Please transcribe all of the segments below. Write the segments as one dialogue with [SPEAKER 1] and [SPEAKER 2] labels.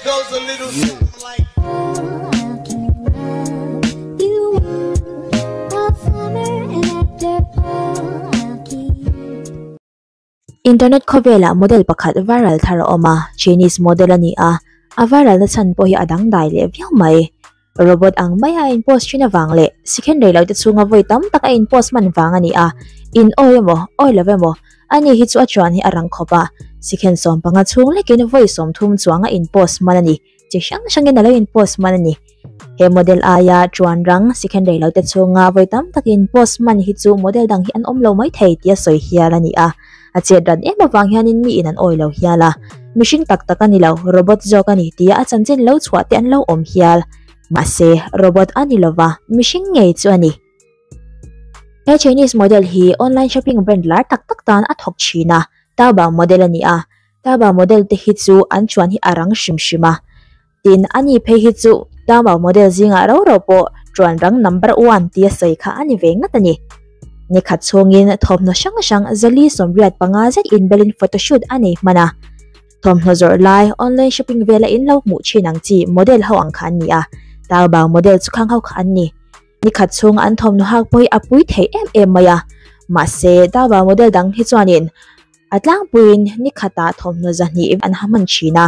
[SPEAKER 1] goes a little something like.
[SPEAKER 2] Internet khawvelah model pakhat viral thar a awm a, Chinese model a ni a, a viral na chhan pawh hi a dangdai leh viau mai. Robot ang maia a in post thin avang leh sikhen rei lo te chhunga vawi tam tak a in post hman vang a ni a, in awi emaw, awi lo emaw, ani hi chu a chuan hi a rang khawp a, sikhen 15 chhung lekin vawi 30 chuang a in post hman a ni. Chi hrang hrangin a lo in post hman a ni. He model aia chuan rang sikhen rei lo te chhunga vawi tam tak in post hman hi chu model dang hi an awm lo mai thei tia sawi hial a ni a. A chet ran em avang hianin mi in an awi lo hial a. Mihring tak tak a ni lo, robot zawk a ni tia a chanchin lo chhuah te an lo awm hial. Mahse, robot a ni lova, mihring ngei chu a ni. He Chinese model hi online shopping brand lar tak tak tan a thawk thin a, Taobao model a ni a. Taobao model te hi chu an chuan hi a rang hrim hrim a. Tin, ani phei hi chu Taobao model zingah ro ro pawh chuan rang number one tia sawi kha a ni ve ngat a ni. Ni khat chhungin thawmhnaw hrang hrang 485 zet inbelin photoshoot a nei hman a. Thawmhnaw zawrh lai, online shopping vela in lo hmuh thin ang chi model ho ang kha an ni a. Taobao model chu khang ho kha an ni. Ni khat chhung an thawmhnaw hak pawh hi a pui thei em em mai a. Mahse, Taobao model dang hi chuanin A tlangpuiin ni khatah thawmhnaw 200 an ha hman thin a,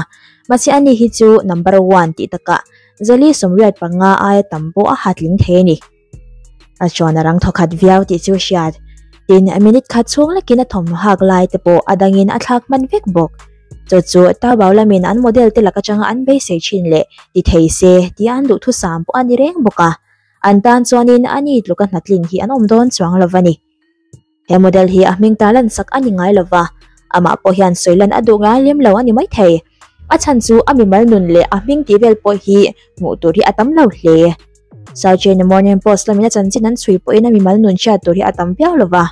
[SPEAKER 2] mahse ani hi chu number one tih takah 485 aia tam pawh a ha tling thei a ni. A chuan a rang thawkhat viau tih chu hriat. Tin, minute khat chhung lekin a thawmhnaw hak lai te pawh a dangin a thlak hman vek bawk. Chu chu Taobao lamin an model te lak atanga an beisei thin leh ti thei se tia an duhthusam pawh a ni reng bawk a, an tan chuanin ani tluka hnatlin hi an awm dawn chuang lo va ni. He model hi a hming ta lan sak a ni ngai lova, amah pawh hian sawi lan a duh ngai lem lo a ni mai thei. A chhan chu a mimal nun leh a hming tih vel pawh hi hmuh tur hi a tam lo hle. South China Morning Post lamin a chanchin an chhui pawhin a mimal nun hriat tur hi a tam viau lova,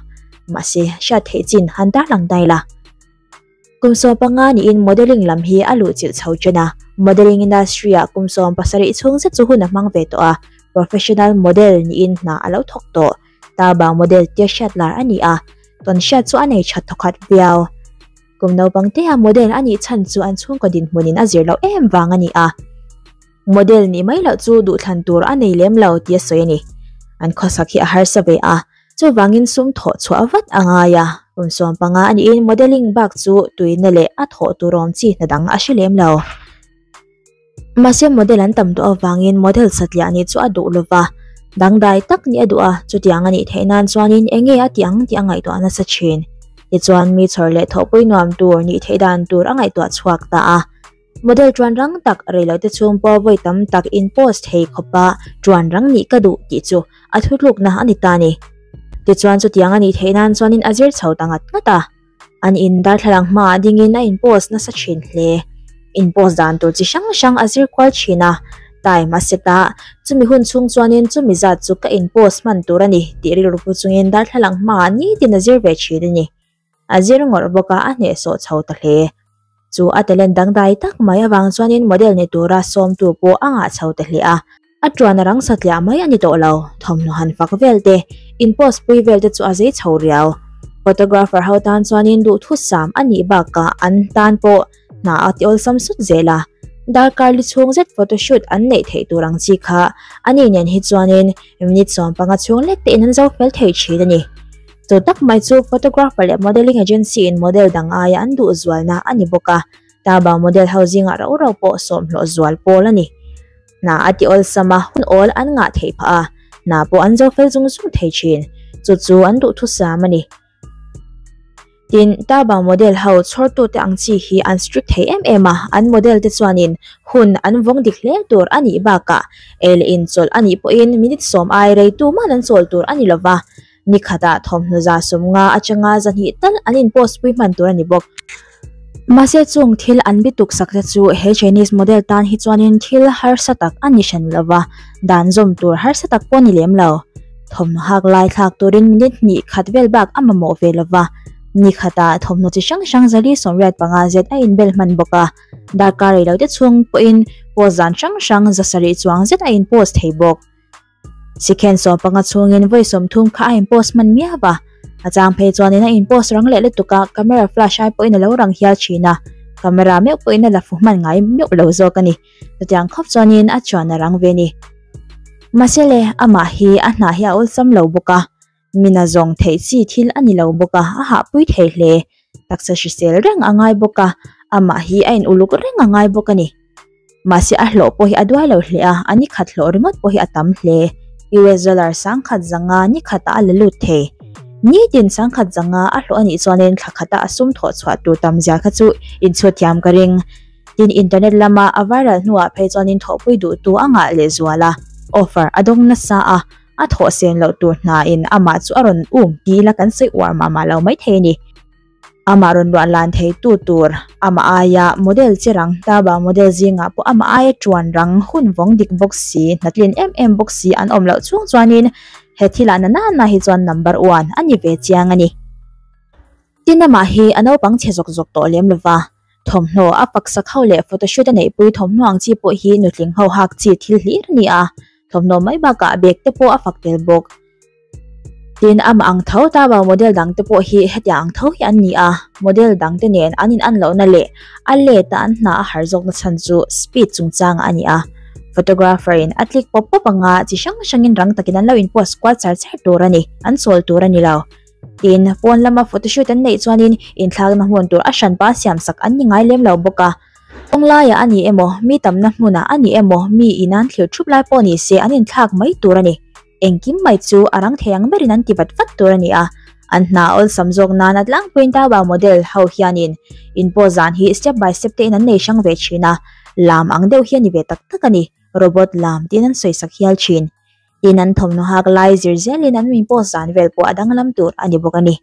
[SPEAKER 2] mahse hriat theih chin han tarlang dai la. Kum 15 niin modelling lam hi a luhchilh chho chen a, modelling industry-ah kum 17 chhung zet chu hun a hmang ve tawh a, professional model niin hna a lo thawk tawh. Taobao model tia hriat lar a ni a, tawn hriat chu a nei tha thawkhat viau. Kum naupang tea model a nih chhan chu an chhungkaw dinhmunin a zir loh em vang a ni a. Model nih mai loh chu duhthlan tur a nei lem lo tia sawi a ni. An khawsak hi a harsa ve a, chuvangin sum thawh chhuah vat a ngai a, kum 15 a niin modelling bak chu tuina leh a thawh turawm chi hna dang a hre lem lo. Mahse model an tam tawh avangin model satliah nih chu a duh lova, dangdai tak nih a duh a, chutiang a nih theih nan chuanin eng nge a tih ang tih a ngaihtuah nasa thin. Tichuan mi chhawr leh thawhpui nuam tur nih theih dan tur a ngaihtuah chhuak ta a. Model tuan rang tak reilote chhung pawh vawi tam tak in post thei khawpa tuan rang nih ka duh tih chu a thutlukna a ni ta a ni. Tichuan chutiang a nih theih nan chuanin a zir chho ta ngat ngat a. An in darthlalang hmaah dingin a in post nasa thin hle. In post dan tur chi hrang hrang a zir kual thin a, time a set a, chumi hun chhung chuanin chumi zat chu ka in post hman tur a ni tih rilru pu chungin darthlalang hmaah nitin a zir ve thin a ni. A zir ngawrh bawk a, a hnehsawh chho ta hle. Chu a talent dangdai tak mai avang chuanin model ni tura sawmtu pawh a ngah chho ta hle a. A tuan a rang satliah mai a ni tawh lo, thawmhnaw han fak vel te, in post pui vel te chu a zei chho riau. Photographer ho tan chuanin duhthusam a nih bakah an tan pawh hna a ti awlsam sut zel a. Darkar li chhung zet photoshoot an neih theih tur ang chi kha ani nen hi chuanin minute 15 chhung lek te in an zo fel thei thin a ni. Chu tak mai chu photographer leh modelling agency in model dang aia an duh zualna a ni bawk a, Taobao model ho zingah rau rau pawh sawmhlawh zual pawl a ni. Hna a ti awlsam a, hun awl an ngah theih phah a, hna pawh an zo fel zung zung thei thin. Chu chu an duhthusam a ni. Tin, Taobao model ho chhawrtute ang chi hi an strict thei em em a, an model te chuanin hun an vawng dik hle tur a nih bakah ei leh in chawlh a nih pawhin minute 10 ai rei tuman an chawl tur a ni lova, ni khatah thawmhnaw 50 atanga 200 tal an in post pui hman tur a ni bawk. Mahse chung thil an bi tuk sak te chu he Chinese model tan hi chuanin thil harsa tak a ni hran lova, dan zawm tur harsa tak pawh a ni lem lo. Thawmhnaw hak lai thlak turin minute hnih khat vel bak a mamawh ve lova, ni khatah thawmhnaw chi hrang hrang 485 zet a inbel hman bawk a, darkar rei lo te chhung pawhin post zan hrang hrang 700 chuang zet a in post thei bawk. Sikhen 15 chhungin vawi 30 kha a in post hman miau a, a chang phei chuanin a in post rang leh lutuk a, camera flash ai pawhin a lo rang hial thin a. Camera meuh pawhin a la fu hman ngai meuh lo zawk a ni. Chutiang khawp chuanin a chuan a rang ve a ni. Mahse le, amah hi a hna hi a awlsam lo bawk a, mina zawng theih chi thil a ni lo bawk a, a hahpui thei hle. Taksa hrisel reng a ngai bawk a, amah hi a in uluk reng a ngai bawk a ni. Mahse a hlawh pawh hi a duai lo hle a, a ni khat hlawh ringawt pawh hi a tam hle. US dollar sangkhat zanga ni khatah a la lut thei. Nitin sangkhat zanga a hlawh a nih chuanin thla khata a sum thawh chhuah tur tam zia kha chu inchhut thiam ka ring. Tin internet lama a viral hnuah phei chuanin thawhpui duhtu a ngah leh zual a, offer a dawng nasa a, a thawh sen loh tur hnain amah chu a rawn um ti ila kan sawi uar mah mah lo maithei a ni. Amah rawn ruah lan theitu tur, amah aia model chi rang Taba model zingah pawh amah aia tuan rang hun vawng dik bawk si, hnatlin em em bawk si an awm loh chhung chuanin he thilah na nana hi chuan number one a ni ve chiang a ni. Tin amah hi a naupang chhe zawk zawk tawh lem lova, thawmhnaw a faksak ho leh photoshoot a neihpui thawmhnaw ang chi pawh hi nutling ho hak chi thil hlir a ni a, thawmhnaw mai bakah bag te pawh a fak tel bawk. Tin, amah ang tho Taobao model dang te pawh hi hetiang ang tho hi an ni a, model dang te nen an in an lohna leh a let a an hna a har zawkna chhan chu speed chungchangah a ni a. Photographer in a click pawp pawp anga chi hrang hrangin rang takin an lo in post kual char char tur a ni, an chawl tur a ni lo. Tin, pawn lama photoshoot an neih chuanin inthlakna hmun tur a hranpa siamsak an ni ngai lem lo bawk a. Kawng laiah a ni emaw, mi tamna hmunah a ni emaw, mi in an thlir thup lai pawh ni se an inthlak mai tur a ni. Engkim mai chu a rang thei ang berin an ti vat vat tur a ni a, an hna awlsam zawk nan a tlangpuiin Taobao model ho hianin in pawh zan hi step by step te in an nei hrang ve thin a, lam ang deuh hi a ni ve tak tak a ni, robot lam tiin an sawisak hial thin. Tin an thawmhnaw hak lai zir zelin an min pawh zan vel pawh a danglam tur a ni bawk a ni.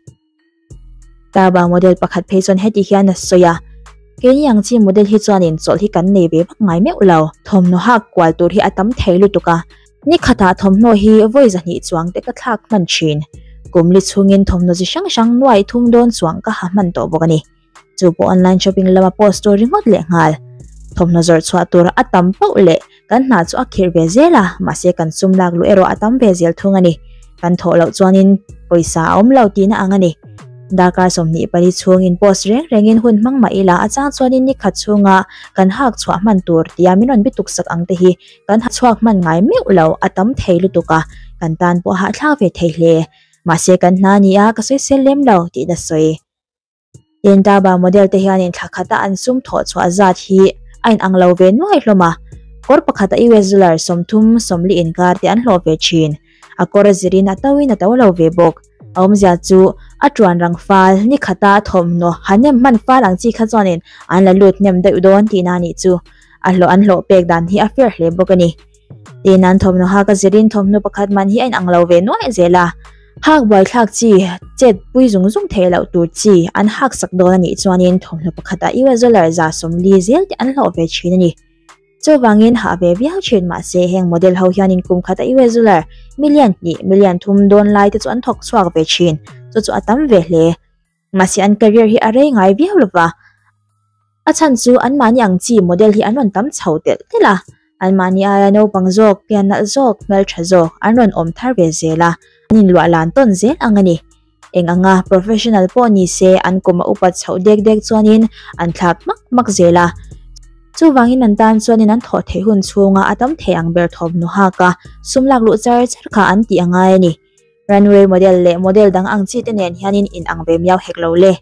[SPEAKER 2] Taobao model pakhat phei chuan heti hian a sawi a, Keini ang chi model hi chuanin chawlh hi kan nei ve vak ngai meuh lo. Thawmhnaw hak kual tur hi a tam thei lutuk a, ni khatah thawmhnaw hi vawi zahnih chuang te ka thlak hman thin. Kum li chhungin thawmhnaw chi hrang hrang nuai thum dawn chuang ka ha hman tawh bawk a ni. Chu pawh online shopping lama post tur ringawt leh nghal. Thawmhnaw zawrh chhuah tur a tam pauh leh kan hna chu a khirh ve zel a, mahse kan sum lak luh erawh a tam ve zel thung a ni. Kan thawh loh chuanin pawisa a awm lo tihna ang a ni. Darkar 24 chhungin post reng rengin hun hmang mah ila a chang chuanin ni khat chhunga kan hak chhuah hman tur tia min rawn bituk sak ang te hi kan ha chhuak hman ngai meuh lo a tam thei lutuk a, kan tan pawh a hahthlak ve thei hle. Mahse kan hna ni a ka sawisel lem lo tihna sawi. Tin, Taba model te hianin thla khata an sum thawh chhuah zat hi a inang lo ve nuai hlawm a, kawr pakhata US dollar 30, 40 inkar te an hlawh ve thin. A kawr a zirin a toin a to lo ve bawk. A awmzia chu a tuan rang fal, ni khata thawmhnaw ha nem hman fal ang chi kha chuanin an la lut hnem deuh dawn tihna a nih chu. A hlawh an hlawh pek dan hi a fair hle bawk a ni. Tin, an thawmhnaw hak a zirin thawmhnaw pakhat man hi a inang lo ve nuai zel a. Hak buaithlak chi, chet pui zung zung theih loh tur chi an hak sak dawn a nih chuanin thawmhnaw pakhatah US dollar 40 zel te an hlawh ve thin a ni. Chuvangin hah ve viau thin mahse heng model ho hianin kum khata US dollar million hnih, million thum dawn lai te chu an thawk chhuak ve thin, chu chu a tam ve hle. Mahse an career hi a rei ngai viau lova, a chhan chu anmahni ang chi model hi an rawn tam chho telh telh a, anmahni aia naupang zawk, pian nalh zawk, hmeltha zawk an rawn awm thar ve zel a, an inluah lan tawn zel ang a ni. Eng anga professional pawh ni se an kum a upat chhoh dek dek chuanin an thlak hmak hmak zel a, chuvangin an tan chuanin an thawh theih hun chhunga a tam thei ang ber thawmhnaw hak a, sum lak luh char char kha an tih a ngai a ni. Runway model leh model dang ang chi te nen hianin in ang ve miau hek lo le.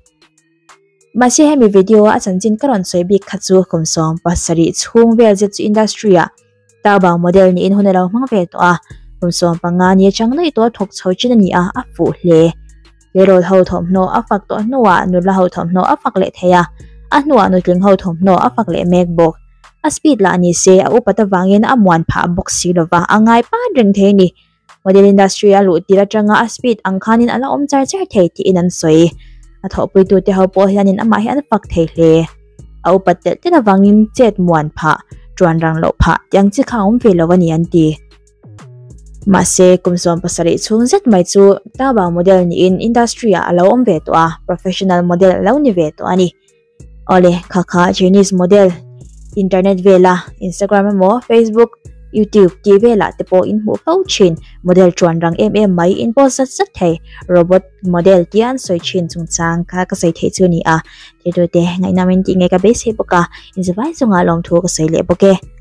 [SPEAKER 2] Mahse hemi video a a chanchin ka rawn sawi bik kha chu kum 17 chhung vel zet chu industry ah Taobao model niin hun a lo hmang ve tawh a, kum 15 ni atang daih tawh a thawk chho chin a ni a, a fuh hle. Tleirawl ho thawmhnaw a fak tawh hnuah nula ho thawmhnaw a fak leh thei a, a hnuah nutling ho thawmhnaw a fak leh mek bawk. A speed lah ni se a upat avangin a muan phah bawk si lova a ngai pat reng thei a ni. Model industry a luh tir atanga a speed ang khanin a la awm char char thei tiin an sawi. A thawhpuitute ho pawh hianin amah hi an fak thei hle. A upat telh telh avangin chet muan phah, tuan rang loh phah tih ang chi kha a awm ve lo a ni an ti. Mahse, kum 17 chhung zet mai chu Taobao model niin industry ah a lo awm ve tawh a, professional model a lo ni ve tawh a ni. Awle, kha kha Chinese model internet vela Instagram emaw Facebook YouTube tih velah te pawh in hmuh fo thin model chuan rang em em mai in post zat zat thei robot model tia an sawi thin chungchang kha ka sawi theih chu a ni a thiltute ngaihnawm in tih ngei ka beisei bawk a inzavai chungah lawmthu ka sawi leh bawk e.